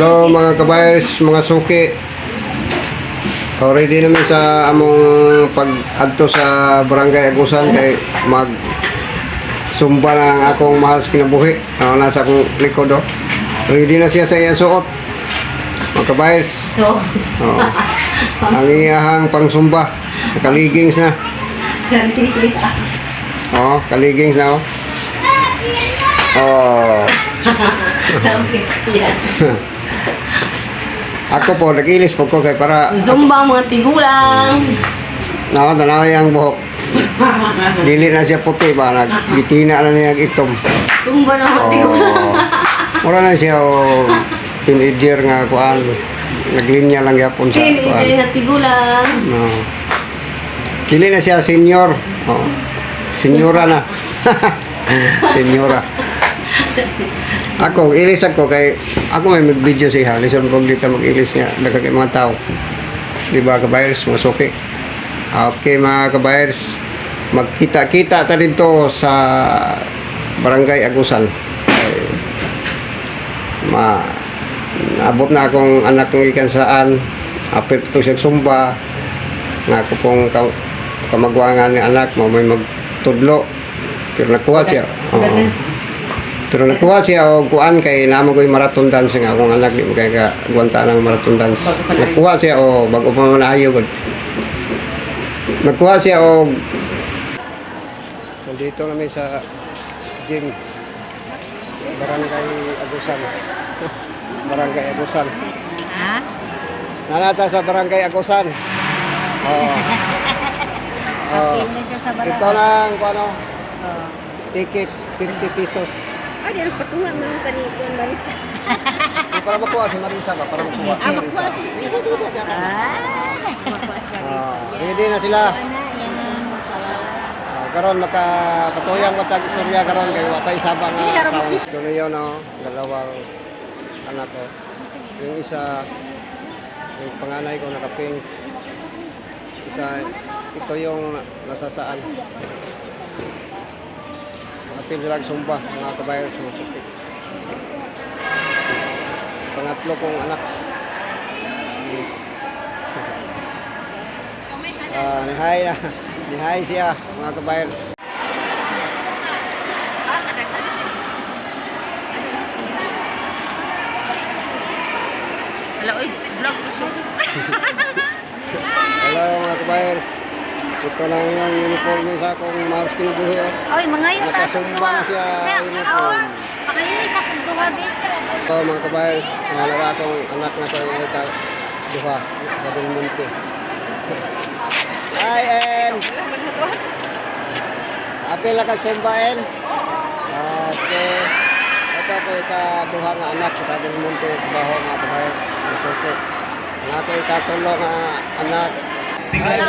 Hello, mga kabayers, mga suki. Ready naman sa among pag-adto sa Barangay Agusan kay mag sumba na ang akong mahal sa kinabuhi. Ano, nasa akong likod, oh. Ready na siya sa iyang suot, mga kabayers. So, Oo. Ang iyahang pangsumba. Nakaligings na. Oo, kaligings na, oh. Oh. Yan. Ako po, nag-ilis po ko kay para Zumba mga tigulang. Nako, tanaw yung buhok. Dili na siya puti ba, naggitina na niya ang itom. Zumba na mga tigulang. Oh. Mura na siya o teenager nga kuan. Naglinya lang gyapon sa Teenager kuan. na tigulang. No. Dili na siya senior. Oh. Senyora na. Senyora. Ako, ilis ako kay ako may mag-video siya. Lison kong dito mag-ilis niya. Dagag mga tao. Di ba, kabayers, mga suki? Okay, mga kabayers. Magkita-kita ta dito sa Barangay Agusan. Ay, ma naabot na akong anak ng ikan saan. Apil to siya sumba. Nga ako pong kamagwangan ni anak mo may magtudlo. Pero nakuha siya. Oo. Pero nakuha siya og kuan kay namo ko'y marathon dance nga akong anak di mo kay ka gwanta ng marathon dance. Bago pa na. Nakuha siya o bago pa man ayo gud. Nakuha siya og nandito namin sa gym. Barangay Agusan. Barangay Agusan. Ha? Nanata sa Barangay Agusan. Oo. Oo. Apil na siya sa barangay. Ito lang kung ano, Oh. ticket 50 pesos. Ay, di patunga mo nung kanito ang Marisa. Di para makuha si Marisa ba? Para makuha. Ah, makuha si Ah. Makuha si Ah, ready na sila. Ana, yan. Ah, karon makapatuyang matag istorya karon kay wa pay saba nga sound. Ito na yun, oh, dalawang anak ko. Yung isa, yung panganay ko naka-pink. Isa, ito yung nasa saan. Nakapin sila ang sumba, mga kabayers, mga suki. Pangatlo kong anak. Ah, nihay na. Nihay siya, mga kabayers. Ala, oy, vlog ko. Hello, mga kabayers. Ito lang yung uniforme sa akong Mars kinabuhi. Oh. Oy, mga yun Nakasumba na siya uniform. Pakayo sa kung duha bitch. Ito, mga kabayers, pangalawa akong anak na ko yung ita, duha, sa Del Monte. Hi, En! Apil na kag sumba, En? Okay. Ito po ika duha nga anak sa Del Monte, trabaho, mga kabayers. Mga. Ang ako ikatulo nga anak. Hi,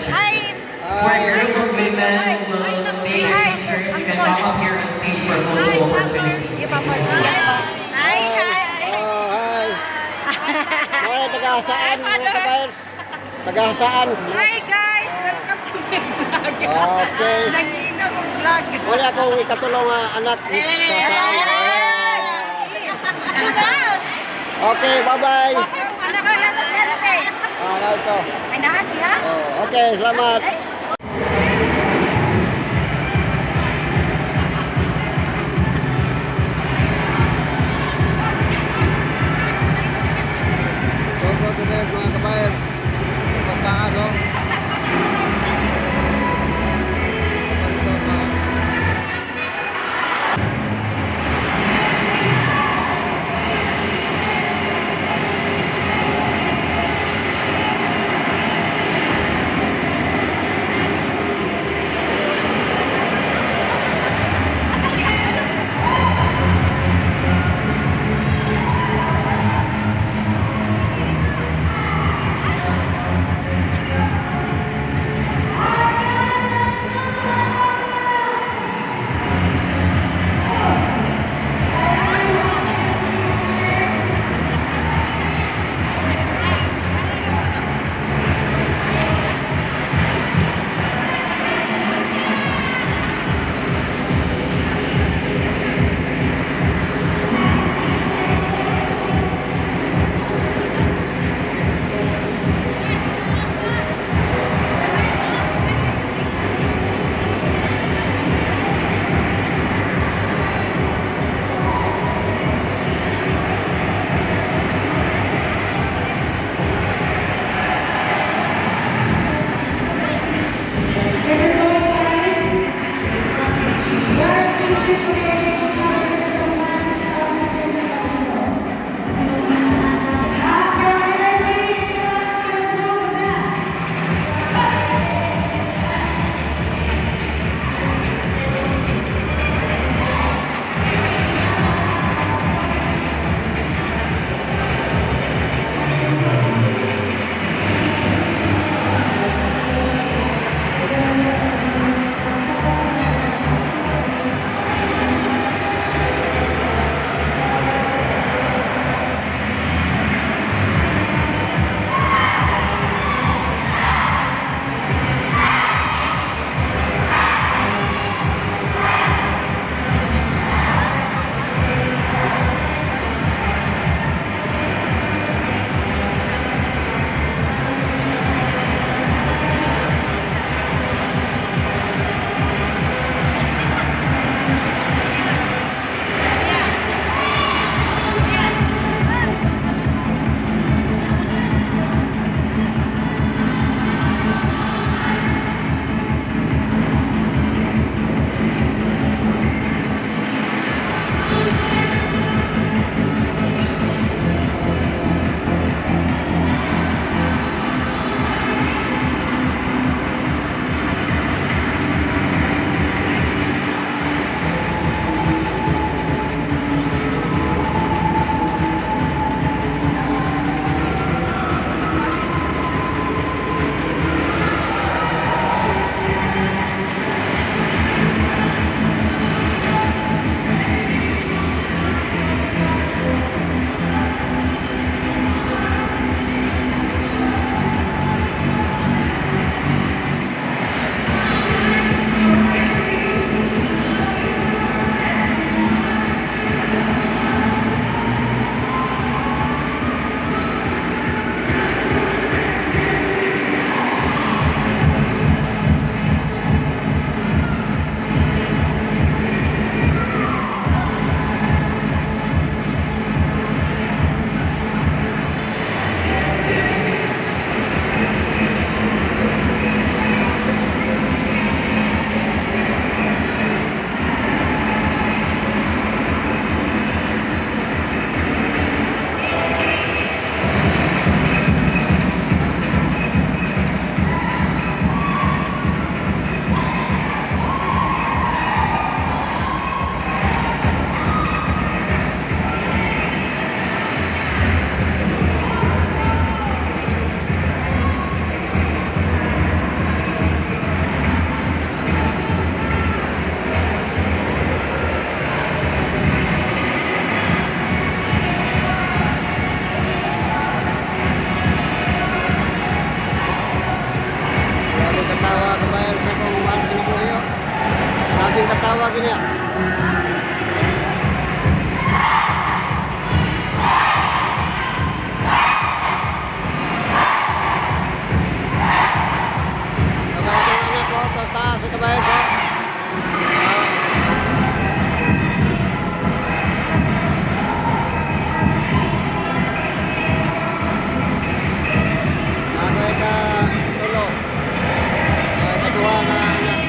Hi. For Hi. girls and women who will take Hi, pictures, you can Uncle. come up here on stage for photo Hi, opportunities. Hi, hi. Oh, hi. Ay, taga saan, mga kabayers? Taga saan? Hi guys, welcome to my vlog. Okay. Nangina kong vlog. Wala akong ikatulong nga anak sa saan. Okay, bye-bye. Anak ko nasa selfie. Ah, ito. Ay, naa siya? Oh, okay, salamat. So, go to there, mga kabayers. Sa taas, oh. Ito pa rito, taas. katawa gini. Kabayos ang anak ko, taas taas, kabayos ko. Ah. Ako ay ka tulo. Ay kaduha nga anak.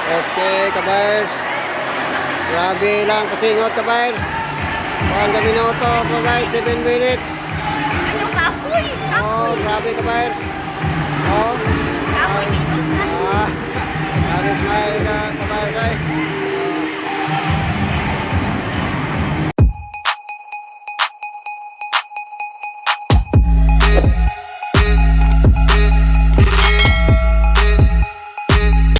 Okay, kabayers. Grabe lang pasingot, kabayers. Kuhan ka minuto, kabayers. 7 minutes. Ano kapoy? Oh, Kapoy. grabe, kabayers. Oh. Kapoy, titos na. Ah, grabe smile ka, kabayers ay.